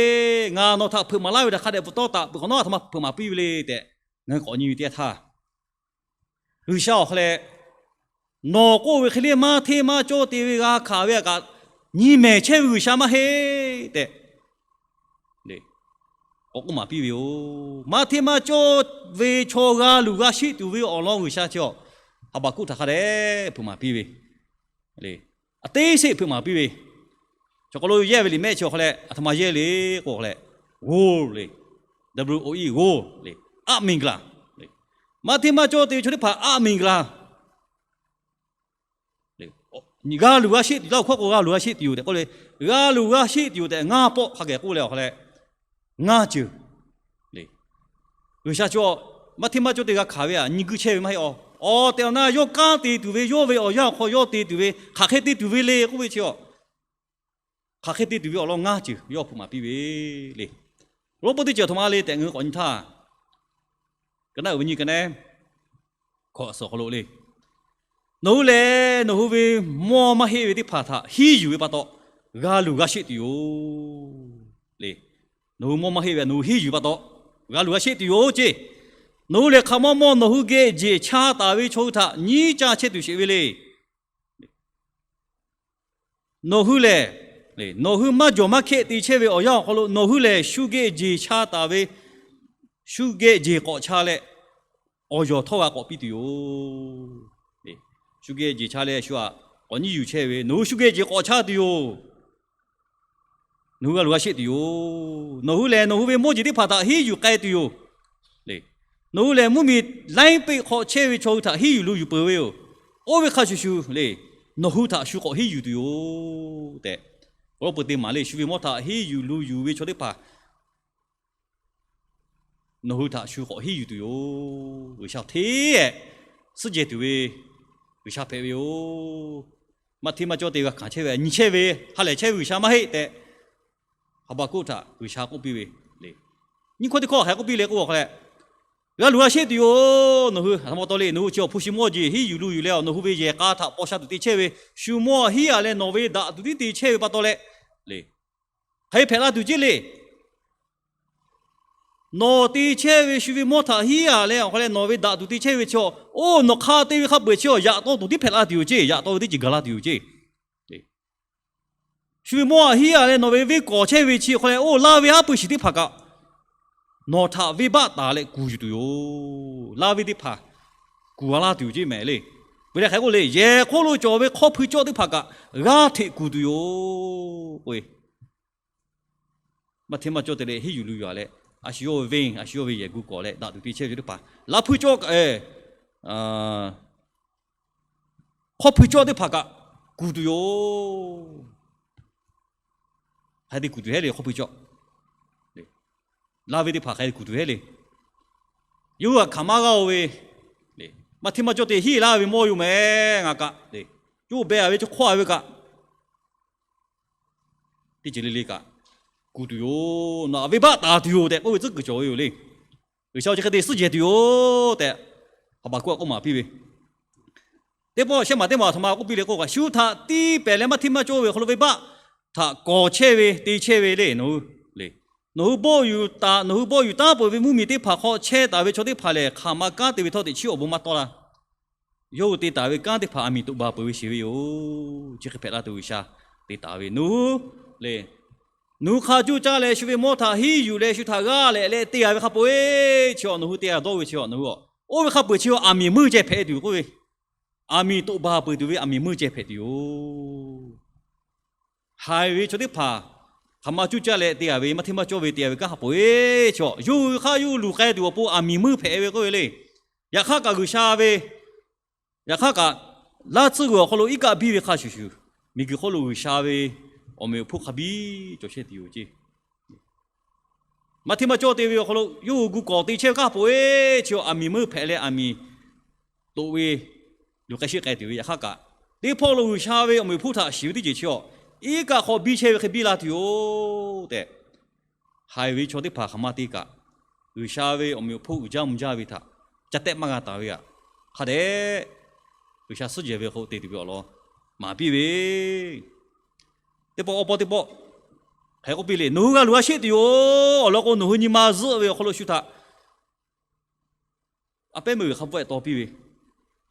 Ngaˬ nawˬ htaꞈ hpeuꞈ maˍ laˇ ve htaꞈ hk'a dehꞈ bvuhꞈ tawˇ taꞈ peuˬ hk'awꞈ nawˉ a htoꞈ ma hpeuꞈ maˍ piˇ ve le tehꞈ ngaˬ hui k'awꞈ nyi ve teˇ yanˇ htaˇ, G'uiˬsha awˬ hk'aw leh, nawˬ k'oˆ ve hk'e le maˇ hteˇ maˇ cawˇ te ve g'a hkanˍ ve htaꞈ kaꞈ nyi mehˍ chehˇ ve G'uiˬsha maˇ heˆ tehꞈ, k'awꞈ k'oˆ maˍ piˇ ve yoˬ. Maˇ hteˇ maˇ cawˇ ve chaw g'a luˬ g'a sheˆ tuˬ ve awˬ lawn G'uiˬsha chi a, Haˍbaˍkuˆ htaꞈ hk'a dehꞈ hpeuꞈ maˍ piˇ ve, a teˇ sheˆ hpeuꞈ maˍ piˇ ve, chaw hk'aw lo yehˇ ve liꞈ mehˆ chi awˬ hk'aw leh aˬ htoꞈ ma yehˇ le k'o leh, g'oˇ le, w o r e g'oˇ le, aˆ miˬ gaˬ laˬ. Maˇ hteˇ maˇ cawˇ te ve chaw teˇ hpaˍ aˆ miˬ gaˬ laˬ. G'a luˬ g'a sheˆ tuˬ, laˇ oˬ hkawˇ k'o g'a luˬ g'a sheˆ tuˬ yoˬ tehꞈ k'oˆ le. G'a luˬ g'a sheˆ tuˬ yoˬ tehꞈ ngaˇ pawˆ hk'a geh k'oˆ leh awˬ hk'aw leh, ngaˇ ceuˬ le. G'uiˬsha chi a, maˇ hteˇ maˇ cawˇ te g'a hkanˍ ve htaꞈ nyi guiˇ chehˇ ve maˇ heˆ a. Awˬ tehˬ awˬ na yawˇ kanˉ te tuˬ ve, yawˇ ve awˬ yanˇ awˬ hk'aw yawˇ te tuˬ ve, hk'aˬ hk'e te tuˬ ve le k'oˆ ve chi a, hk'aˬ hk'e te tuˬ ve awˬ lawn ngaˇ ceuˬ yawˇ hpeuꞈ maˍ piˇ ve le. Roˉ poˆ teˇ ceuˬ aˬ htoꞈ ma le tehꞈ ngaˬ hui k'awꞈ nyi htaˇ, ka naˉ uiˍ ve nyi ka neˉ hkawꞈ suhˍ awˬ hk'aw lo le, nawˬ hui lehˬ nawˬ hui ve mawˇ maˇ heˆ ve teˇ hpaˍ htaꞈ hiˉ yuˬ ve pa taw g'a luˬ g'a sheˆ tuˬ yoˬ le. Nawˬ hui mawˇ maˇ heˆ ve nawˬ hui hiˉ yuˬ pa taw g'a luˬ g'a sheˆ tuˬ yoˬ ceˇ. Nawˬ hui lehˬ hk'aˬ ma mawˇ nawˬ hui geh jeˬ cha taˍ ve chaw hui htaꞈ nyiˉ caˇ chehˇ tuˬ sheˍ ve le. Nawˬ hui lehˬ, nawˬ hui maˇ jawˬ maˇ hkehˆ te chehˇ ve awˬ yanˇ awˬ hk'aw lo nawˬ hui lehˬ shu geh jeˬ cha taˍ ve, shu geh jeˬ k'awꞈ cha leh, awˬ yawˬ htawˇ g'a k'awꞈ piˇ tuˬ yoˬ. Shu geh jeˬ cha leh shu htaꞈ k'awꞈ nyiˉ yuˬ chehˇ ve, nawˬ hui shu geh jeˬ k'awꞈ cha tuˬ yoˬ. Nawˬ hui g'a luˬ g'a sheˆ tuˬ yoˬ. Nawˬ hui lehˬ nawˬ hui ve mawˇ jeˬ teˇ hpaˍ htaꞈ hiˉ yuˬ k'ai tuˬ yoˬ. Nawˬ hui lehˬ mvuhˇmiˬ laiˉ peˆ hk'aw chehˇ ve chaw hui htaꞈ hiˉ yuˬ lu yuˬ peuˬ ve yoˬ. Oˇ ve hk'a shuˍ shuˍ le, nawˬ hui htaꞈ shu k'awꞈ hiˉ yuˬ tuˬ yoˬ tehꞈ, awˬ lawn peu te maˍ le. Shu ve mawˇ htaꞈ hiˉ yuˬ lu yuˬ ve chaw teˇ hpaˍ nawˬ hui htaꞈ shu k'awꞈ hiˉ yuˬ tuˬ yoˬ. G'uiˬsha hteˇ suhˉ jehˬ tuˬ ve G'uiˬsha hpehꞈ ve yoˬ. Maˇ hteˇ maˇ cawˇ te g'a hkanˍ chehˇ ve, nyi chehˇ ve, ha lehˬ chehˇ ve G'uiˬsha maˇ heˆ tehꞈ, Haˍbaˍkuˆ htaꞈ G'uiˬsha k'oˆ piˇ ve le. Nyiˇ hkawˇ teˇ hkawˇ hk'aˬ hk'e k'oˆ piˇ le k'o, awˬ hk'aw leh, g'a luˬ g'a sheˆ tuˬ yoˬ. Nawˬ hui a htoꞈ ma taw le, nawˬ hui chi awˬ hpu shi mawˇ jeˬ hiˉ yuˬ lu yuˬ leh, nawˬ hui ve yehˬ k'a htaꞈ paw sha tuˬ te chehˇ ve, shu mawˇ hiˉ a leh nawˬ ve daꞈ tuˬ tiˉ te chehˇ ve pa taw leh le, hk'aˬ hk'e hpehꞈ la tuˬ ceˇ le. Nawˬ te chehˇ ve shu ve mawˇ htaꞈ hiˉ a leh awˬ hk'aw leh nawˬ ve daꞈ tuˬ te chehˇ ve chi a, oˇ nawˬ hk'a te ve hk'a peu-eˬ chi a yaꞈ taw tuˬ tiˉ hpehꞈ la tuˬ yoˬ ceˇ, yaꞈ taw ve teˇ ceuˬ gaˬ la tuˬ yoˬ ceˇ. Shu ve mawˇ htaꞈ hiˉ a leh nawˬ ve venˇ kawˍ chehˇ ve chi hk'aw leh, oˇ laˇ ve haˉ pui shiˍ teˇ hpaˍ kaꞈ nawˬ htaꞈ venˇbaˆ taˍ leh kuˬ yuˬ tuˬ yoˬ. Laˇ ve teˇ hpaˍ kuˬ a laˇ tuˬ yoˬ ceˇ mehˍ le. Peuˬ leh hk'aˬ hk'e k'oˆ le, yehˬ hk'oˆ lo cawˬ ve hk'awˇ hpui cawˇ teˇ hpaˍ kaꞈ g'aˇ hteꞈ kuˬ tuˬ yoˬ k'o, maˇ hteˇ maˇ cawˇ te leh hiˉ yuˬ lu yuˬ a leh, a shu yawˇ ve venˇ, a shu yawˇ ve yehˬ gu kawˍ leh daꞈ tuˬ te chehˇ ve chaw teˇ hpaˍ, laˇ hpui cawˇ kaꞈ, hk'awˇ hpui cawˇ teˇ hpaˍ kaꞈ kuˬ tuˬ yoˬ. Hk'aˬ hk'e te kuˬ tuˬ heˆ le, hk'awˇ hpui cawˇ, laˇ ve teˇ hpaˍ hk'aˬ hk'e te kuˬ tuˬ heˆ le. Yawˇ hui htaꞈ hkanˍ maˇ g'a-o ve, maˇ hteˇ maˇ cawˇ te hiˉ laˇ ve mawˇ yoˬ mehˍ ngaˬ kaꞈ, yawˇ hui beh a ve chaw hk'awˇ a ve kaꞈ teˇ ceuˬ le le kaꞈ kuˬ tuˬ yoˬ. Nawˬ htaꞈ venˇbaˆ taˍ tuˬ yoˬ tehꞈ k'oˆ ve tcuhˉ kuiˬ cawˬ ve yoˬ le. G'uiˬsha chi hk'e te suhˉ jehˬ tuˬ yoˬ tehꞈ, Haˍbaˍkuˆ k'oˆ maˍ piˇ ve, teˇ pawˆ shehˆ maˬ teˇ maˬ aˬ htoꞈ ma k'oˆ piˇ le k'o, shu htaꞈ tiˇ pehˍ leh maˇ hteˇ maˇ cawˇ ve awˬ hk'aw lo venˇbaˆ htaꞈ kawˍ chehˇ ve te chehˇ ve le, nawˬ hui le, nawˬ hui bawˆ yuˬ taˍ, nawˬ hui bawˆ yuˬ taˉ peuˬ ve mvuhˇmiˬ teˇ hpaˍ hk'aw chehˇ taˍ ve chaw teˇ hpaˍ lehˬ, hk'aˬ ma kanˉ te ve htawˇ teꞈ chiˉ awˬ bon maˇ tawˆ la. Yawˇ hui te taˍ ve kanˉ teˇ hpaˍ aˬ miˍ toꞈ baˬ peuˬ ve sheˍ ve yoˬ. Chi hk'e hpehꞈ la tuˬ G'uiˬsha te taˍ ve nawˬ hui le, nawˬ hui hk'a cuˇ caˇ leh shu ve mawˇ htaꞈ hiˉ yuˬ leh shu htaꞈ g'aˇ leh leh te a ve hk'a peu-eˬ chi a, nawˬ hui te a dawˇ ve chi a, nawˬ hui a, oˇ ve hk'a peu-eˬ chi a aˬ miˍ meuˇ ceh hpehꞈ tuˬ yoˬ k'oˆ ve, aˬ miˍ toꞈ baˬ peuˬ tuˬ ve aˬ miˍ meuˇ ceh hpehꞈ tuˬ yoˬ. Haiˬ ve chaw teˇ hpaˍ hk'aˬ ma cuˇ caˇ leh te a ve, maˇ hteˇ maˇ cawˇ ve te a ve kanˉ hk'a peu-eˬ chi a, yawˇ hui hk'aˇ yawˇ hui luˬ k'ai tuˬ awˬ pon aˬ miˍ meuˇ hpehꞈ ve k'oˆ ve le. Yaꞈ hk'aˇ kaꞈ G'uiˬsha ve, yaꞈ hk'aˇ kaꞈ laˇ tsuhˇ g'uiˬ awˬ hk'aw lo iˉ kaˆ biˇ ve hk'a shuˍ shuˍ, miˬguiˬ hk'oˆ lo G'uiˬsha ve awˬ meꞈ awˬ hponˇ hk'a biˇ cawˬ chehˇ tuˬ yoˬ ceˇ. Maˇ hteˇ maˇ cawˇ te ve awˬ hk'aw lo yawˇ hui gu kawˍ te chehˇ ve kanˉ hk'a peu-eˬ chi a, aˬ miˍ meuˇ hpehꞈ leh aˬ miˍ toꞈ ve luˬ k'ai shiˆ k'ai tuˬ ve. Yaꞈ hk'aˇ kaꞈ teˇ hpawˇ lo G'uiˬsha ve awˬ meꞈ awˬ hponˇ htaꞈ shiˍ ve teˇ ceuˬ chi a, iˉ kaˆ hk'aw biˇ chehˇ ve hk'e biˇ la tuˬ yoˬ tehꞈ, haiˬ ve chaw teˇ hpaˍ hk'aˬ ma te kaꞈ, G'uiˬsha ve awˬ meꞈ awˬ hponˇ uiˍ jaˇ mvuh jaˇ ve htaꞈ ca tehˆ maˇ g'a taˍ ve htaꞈ hk'a dehꞈ G'uiˬsha suhˉ jehˬ ve hk'aw te tuˬ ve awˬ lawn maˍ piˇ ve, teˇ pawˆ awˬ pawˆ teˇ pawˆ hk'e k'oˆ piˇ le, nawˬ hui g'a luˬ g'a sheˆ tuˬ yoˬ. Awˬ lawn k'o, nawˬ hui nyi ma zuhˆ ve awˬ hk'aw lo shu htaꞈ a pehˉ meuˇ g'uiˬ hk'a bvuhˆ-e taw piˇ ve,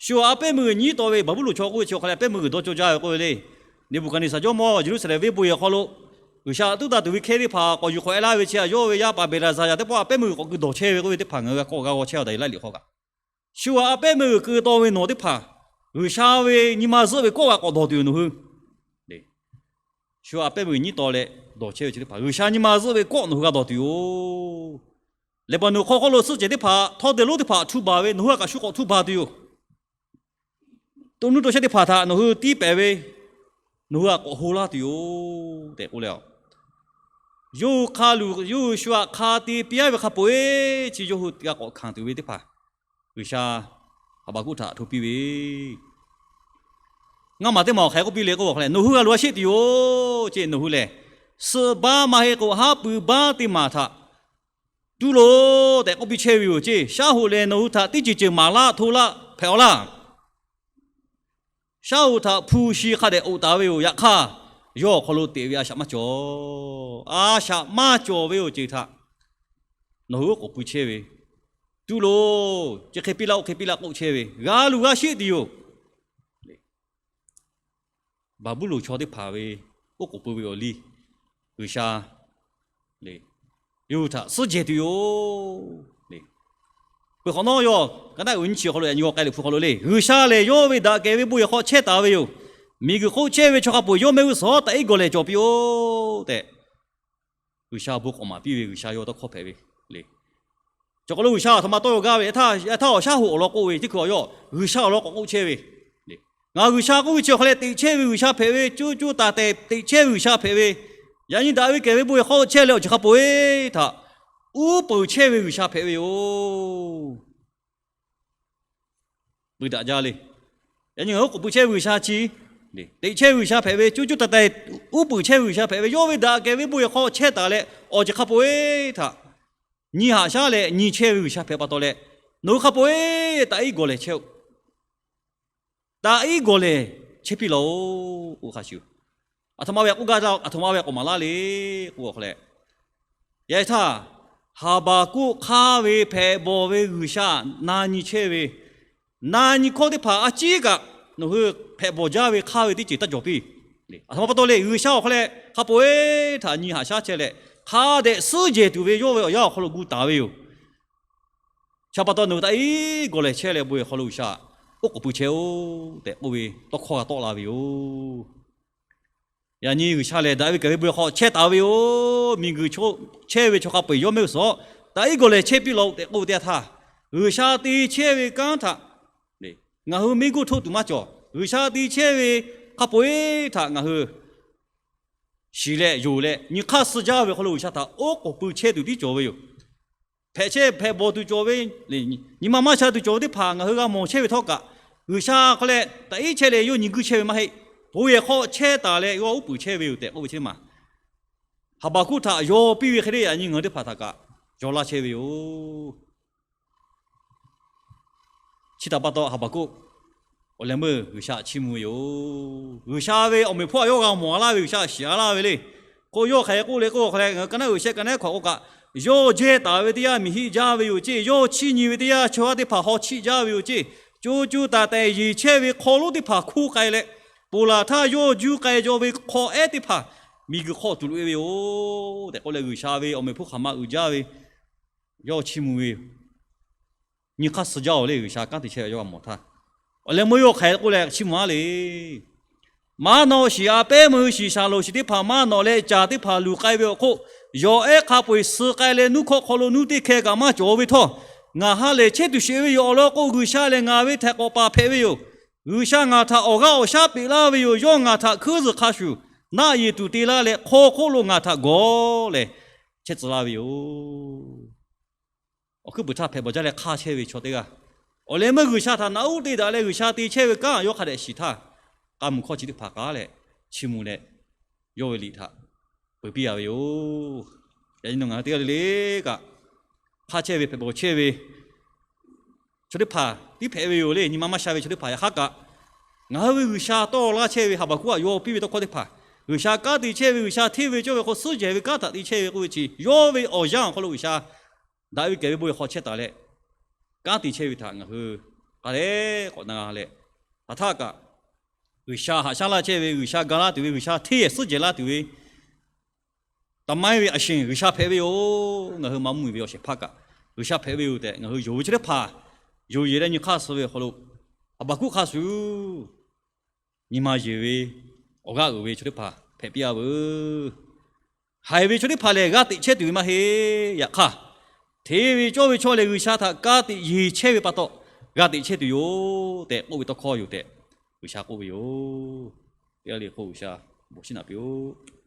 Shu aꞈ pehˉ meuˇ g'uiˬ nyiˉ taw ve Baˍbuˍlonˍ chaw k'oˆ ve chi awˬ hk'aw leh pehˉ meuˇ g'uiˬ dawˇ cawˇ jaˇ ve k'oˆ ve le. Neˍbuˍhkaˍneˍsaˍ jawˇmawˇ Yeˍruˆsaˍlehnˍ venˇ bon yehˬ hk'aw lo G'uiˬsha tuˉ taˇ tuˬ ve hkehˇ teˇ hpaˍ k'awꞈ yuˬ k'awꞈ e laˇ ve chi a yawˇ ve yaˇ paˍ Behˍlaˍzaˍyaˍ teˇ pawˆ aꞈ pehˉ meuˇ g'uiˬ k'awꞈ keu dawˬ chehˇ ve k'oˆ ve teˇ hpaˍ ngaˬ hui g'a kawˆ g'a g'aw chehˇ a daꞈ laiˉ liꞈ hk'aw kaꞈ. Shu aꞈ pehˉ meuˇ g'uiˬ keu taw ve nawˬ teˇ hpaˍ G'uiˬsha ve nyi ma zuhˆ ve kawˆ g'a k'awꞈ dawˬ tuˬ yoˬ nawˬ hui. Shu aꞈ pehˉ meuˇ g'uiˬ nyiˉ taw leh dawˬ chehˇ ve chi teˇ hpaˍ G'uiˬsha nyi ma zuhˆ ve kawˆ nawˬ hui g'a dawˬ tuˬ yoˬ. Leˍbaˍnonˍ hk'aw hk'oˆ lo suhˉ jehˬ teˇ hpaˍ htawˇ deh lonˉ teˇ hpaˍ htu baˬ ve nawˬ hui a kaꞈ shu k'awꞈ htu baˬ tuˬ yoˬ. To nuˇ to shehˆ teˇ hpaˍ htaꞈ nawˬ hui tiˇ pehˍ ve nawˬ hui a k'awꞈ ho laˇ tuˬ yoˬ tehꞈ k'oˆ leh, yawˇ hui hk'a luˬ yawˇ hui shu aꞈ hk'a te piˇ aˉ ve hk'a peu-eˬ chi yawˇ hui g'a k'awꞈ hkanˍ tuˬ ve teˇ hpaˍ G'uiˬsha Haˍbaˍkuˆ htaꞈ hto piˇ ve, ngaˇ maˬ teˇ maˬ awˬ hk'aˬ hk'e k'oˆ piˇ le k'o, nawˬ hui g'a loꞈ a sheˆ tuˬ yoˬ ceˇ. Nawˬ hui lehˬ, suhˆ baˆ maˇ heˆ k'o haˉ pui baˆ teˇ maˬ htaꞈ tuˉ loˬ tehꞈ k'oˆ piˇ chehˇ ve yoˬ ceˇ. Shaˉ hoꞈ lehˬ nawˬ hui htaꞈ teˇ ceuˬ ceuˬ maˍ laˇ hto laˇ hpehꞈ awˬ laˇ. Shaˉ hoꞈ htaꞈ hpu shi hk'a dehꞈ oꞈ taˍ ve yoˬ. Yaꞈ hk'aˇ, yawˇ awˬ hk'aw lo teꞈ ve a shaꞈ maˇ cawˬ. A shaꞈ maˇ cawˬ ve awˬ ceuˬ htaꞈ nawˬ hui oˉ k'oˍ pui chehˇ ve, tuˉ loˬ, chi hk'e piˇ laˇ oˇ hk'e piˇ laˇ k'oˆ chehˇ ve, g'a luˬ g'a sheˆ tuˬ yoˬ. Baˍbuˍlonˍ chaw teˇ hpaˍ ve oˉ k'oˍ pui ve awˬ liˇ G'uiˬsha le, yawˇ hui htaꞈ suhˉ jehˬ tuˬ yoˬ. Peuˬ hk'awꞈ nawˉ yawˇ ka naˆ uiˍ nyiˇ chi awˬ hk'aw lo yaꞈ nyi g'aw k'ai leh hpu hk'aw lo le, G'uiˬsha lehˬ yawˇ ve daꞈ kehˬ ve bon yehˬ hk'aw chehˇ taˍ ve yoˬ. Miˬguiˬ hk'oˆ chehˇ ve chaw hk'a peu-eˬ yawˇ mehˆ g'uˇ suhˍ taꞈ iˉ gawˬ lehˬ cawˬ piˇ-oˆ tehꞈ, G'uiˬsha bon k'awꞈ maˍ piˇ ve G'uiˬsha yawˇ tawˇ hkawˇ hpehꞈ ve le. Chaw hk'aw lo G'uiˬsha aˬ htoꞈ ma tawˇ g'a ve, yaꞈ htaˇ awˬ shaˉ hoꞈ awˬ lawn k'oˆ ve teˇ hkui yawˇ G'uiˬsha awˬ lawn k'awꞈ k'oˆ chehˇ ve, ngaˬ G'uiˬsha k'oˆ ve chi awˬ hk'aw leh teꞈ chehˇ ve G'uiˬsha hpehꞈ ve, co co taiˍ taiˍ teꞈ chehˇ ve G'uiˬsha hpehꞈ ve, yaꞈ nyi daꞈ ve kehˬ ve bon yehˬ hk'aw chehˇ leh awˬ ceuˬ hk'a peu-eˬ htaꞈ uˉ peunˍ chehˇ ve G'uiˬsha hpehꞈ ve yoˬ. Pui daꞈ jaˇ le. Yaꞈ nyi ngaˬ hui oˉ k'oˍ pui chehˇ ve G'uiˬsha chi, teꞈ chehˇ ve G'uiˬsha hpehꞈ ve, co co taiˍ taiˍ uˉ peunˍ chehˇ ve G'uiˬsha hpehꞈ ve, yawˇ ve daꞈ kehˬ ve bon yehˬ hk'aw chehˇ taˍ leh awˬ ceuˬ hk'a peu-eˬ htaꞈ nyi haꞈ shaˉ leh nyi chehˇ ve G'uiˬsha hpehꞈ pa taw leh, nawˬ hui hk'a peu-eˬ taꞈ iˉ gawˬ lehˬ chehˇ-oˆ. Taꞈ iˉ gawˬ lehˬ chehˇ piˇ laˬ-oꞈ k'oˆ hk'a shuˍ, aˬ htoꞈ ma ve k'oˆ gaˇ, aˬ htoꞈ ma ve k'awꞈ maˍ laˇ le k'oˆ hk'a leh, yaꞈ htaˇ Haˍbaˍkuˆ hk'aˇ ve hpehꞈ bawˬ ve G'uiˬsha na nyi chehˇ ve, na nyi hkawˇ teˇ hpaˍ a ciˉ kaꞈ nawˬ hui hpehꞈ bawˬ jaˇ ve hk'aˇ ve teˇ ceuˬ taˇ jawˬ piˇ. Aˬ htoꞈ ma pa taw le, G'uiˬsha awˬ hk'aw leh hk'a peu-eˬ htaꞈ nyi haꞈ shaˉ chehˇ leh, hk'a dehꞈ suhˉ jehˬ tuˬ ve yawˇ ve awˬ yanˇ awˬ hk'aw lo gu taˍ ve yoˬ. Chi pa taw nawˬ hui taꞈ iˉ gawˬ lehˬ chehˇ leh bon yehˬ hk'aw lo G'uiˬsha oˉ k'oˍ pui chehˇ-oˆ tehꞈ k'oˆ ve tawˇ hkawˇ g'a tawˆ la ve yoˬ. Yaꞈ nyi G'uiˬsha lehˬ daꞈ ve kehˬ ve bon yehˬ hk'aw chehˇ taˍ ve yoˬ. Miˬguiˬ chehˇ ve chaw hk'a peu-eˬ yawˇ mehˆ g'uˇ suhˍ taꞈ iˉ gawˬ lehˬ chehˇ piˇ laˬ-oꞈ tehꞈ k'oˆ ve teˇ yanˇ htaˇ, G'uiˬsha te chehˇ ve kanˉ htaꞈ ngaˬ hui mehˆ g'uˇ htoˆ tuˬ maˇ cawˬ. G'uiˬsha te chehˇ ve hk'a peu-eˬ htaꞈ ngaˬ hui shiˍ leh yonˍ leh nyi hk'aˇ suh jaˇ ve hk'aw lo G'uiˬsha htaꞈ oˉ k'oˍ pui chehˇ tuˬ tiˉ cawˬ ve yoˬ. Hpehꞈ chehˇ hpehꞈ bawˬ tuˬ cawˬ ve, nyi ma maˇ sha tuˬ cawˬ ve teˇ hpaˍ ngaˬ hui g'a mawˬ chehˇ ve htawˇ kaꞈ, G'uiˬsha hk'aw leh taꞈ iˉ chehˇ leh yawˇ nyi guˇ chehˇ ve maˇ heˆ. Bon yehˬ hk'aw chehˇ taˍ leh yawˇ uˉ peunˍ chehˇ ve yoˬ tehꞈ k'oˆ ve chi maˬ, Haˍbaˍkuˆ htaꞈ yaw piˇ ve hk'e le yaꞈ nyi ngaˬ hui teˇ hpaˍ htaꞈ kaꞈ yaw laˇ chehˇ ve yoˬ. Chi htaꞈ pa taw Haˍbaˍkuˆ awˬ leh meuˇ G'uiˬsha chiˇ mvuh ve yoˬ. G'uiˬsha ve awˬ meꞈ hpawˇ a yawˇ g'a mawˬ a laˇ ve G'uiˬsha shiˍ a laˇ ve le. Hk'o yawˇ hk'aˬ hk'e k'oˆ le k'oˆ hk'a leh, ngaˬ hui ka naˆ uiˍ shehˆ ka naˆ hk'awꞈ k'oˆ kaꞈ, yawˇ jehˇ taˍ ve teˇ yanˇ miˬ hiˆ jaˇ ve yoˬ ceˇ. Yawˇ chiˇ nyi ve teˇ yanˇ chaw haˉ teˇ hpaˍ haw chiˆ jaˇ ve yoˬ ceˇ. Co co taiˍ taiˍ yeˬ chehˇ ve hk'aw lonˉ teˇ hpaˍ hkoˇ k'ai leh, ponˬ laˬ htaˇ yawˇ juˇ k'ai jaw ve hk'aw ehˉ teˇ hpaˍ miˬguiˬ hk'aw tuˬ loꞈ-e ve yoˬ tehꞈ k'oˆ leh, G'uiˬsha ve awˬ meꞈ hpawˇ hk'aˬ ma uiˍ jaˇ ve yawˇ chiˇ mvuh ve yoˬ. Nyi hk'aˇ suh jaˇ-oˬ le, G'uiˬsha kanˉ te chehˇ ve yawˇ g'a mawˬ htaˇ. Awˬ leh meuˇ yawˇ hk'aˬ hk'e k'oˆ leh chiˇ mvuh a le. Maˇ nawꞈ shiˍ, a pehˉ meuˇ shiˍ, shaˍlonˍ shiˍ teˇ hpaˍ maˇ nawꞈ leh caˬ teˇ hpaˍ luˬ k'ai ve awˬ hk'oˆ, yawˬ ehˉ hk'a peu-eˬ suh k'ai leh nuˇ hkawˇ hk'aw lo nuˇ teˇ hkeh kaꞈ maˇ cawˬ ve htawˇ, ngaˬ ha lehˬ chehˇ tuˬ sheˍ ve yoˬ. Awˬ lawn k'o, G'uiˬsha lehˬ ngaˬ ve htaiˍ k'awꞈ paˍ hpehꞈ ve yoˬ. G'uiˬsha ngaˬ htaꞈ awˬ g'aˇ awˬ shaˉ peꞈ laˇ ve yoˬ. Yawˇ ngaˬ htaꞈ hkuiˉ zuhˬ hk'a shuˍ naˆ yeˬ tuˬ te laˇ leh, hk'aw hk'oˆ lo ngaˬ htaꞈ gawˬ lehˬ chehˇ tcuh laˇ ve yoˬ. Awˬ hkuiˉ puiˍ htaˇ hpehꞈ bawˬ jaˇ leh hk'aˇ chehˇ ve chaw teˇ g'aˇ, awˬ leh meuˇ G'uiˬsha htaꞈ naꞈ uˉ te daꞈ leh G'uiˬsha te chehˇ ve kanˉ yawˇ hk'a dehꞈ shiˍ htaˇ, k'a muiˬ hkawˇ chi teˇ hpaˍ k'aˉ leh chiˇ mvuh leh yawˇ ve liꞈ htaꞈ peuˬ piˇ a ve yoˬ. Yaꞈ nyi nawˬ ngaˬ hui teˇ g'aˇ le le kaꞈ hk'aˇ chehˇ ve hpehꞈ bawˬ chehˇ ve chaw teˇ hpaˍ tiˉ hpehꞈ ve yoˬ le. Nyi ma maˇ sha ve chaw teˇ hpaˍ yaꞈ hk'aˇ kaꞈ, ngaˬ hui ve G'uiˬsha tawˇ laˇ chehˇ ve Haˍbaˍkuˆ htaꞈ yaw piˇ ve tawˇ hkawˇ teˇ hpaˍ, G'uiˬsha kanˉ te chehˇ ve, G'uiˬsha hteˇ ve cawˇ ve hk'aw suhˉ jehˬ ve kanˉ htaꞈ te chehˇ ve k'oˆ ve chi, yawˇ ve awˬ yanˇ awˬ hk'aw lo G'uiˬsha daꞈ ve kehˬ ve bon yehˬ hk'aw chehˇ taˍ leh kanˉ te chehˇ ve htaꞈ ngaˬ hui hk'a dehꞈ k'awꞈ na g'a leh, hk'aˬ htaˇ kaꞈ G'uiˬsha haꞈ shaˉ laˇ chehˇ ve, G'uiˬsha ga laˇ tuˬ ve, G'uiˬsha hteˇ yehˬ suhˉ jehˬ laˇ tuˬ ve သမိုင်း ve a shinˍ G'uiˬsha hpehꞈ ve yoˬ. Ngaˬ hui maˇ mvuhˇmiˬ ve awˬ shehˍ hpaˇ kaꞈ G'uiˬsha hpehꞈ ve yoˬ tehꞈ, ngaˬ hui yonˍ ve chaw teˇ hpaˍ, yonˍ yeˬ leh nyi hk'aˇ suh ve awˬ hk'aw lo, Haˍbaˍhkuˆ hk'a shuˍ, nyi ma yeˬ ve, awˬ g'aˇ uiˍ ve chaw teˇ hpaˍ hpehꞈ piˇ-a veuˬ. Haiˬ ve chaw teˇ hpaˍ lehˬ, g'aˇ teꞈ chehˇ tuˬ ve maˇ heˆ. Yaꞈ hk'aˇ, hteˇ ve cawˇ ve chaw lehˬ, G'uiˬsha htaꞈ ka tiꞈ yeˬ chehˇ ve pa taw, g'aˇ teꞈ chehˇ tuˬ yoˬ tehꞈ k'oˆ ve tawˇ hkawˇ yoˬ tehꞈ, G'uiˬsha k'oˆ ve yoˬ. Teˇ g'aˇ le k'o, G'uiˬsha bon shiˉ naꞈ piˇ-oˆ.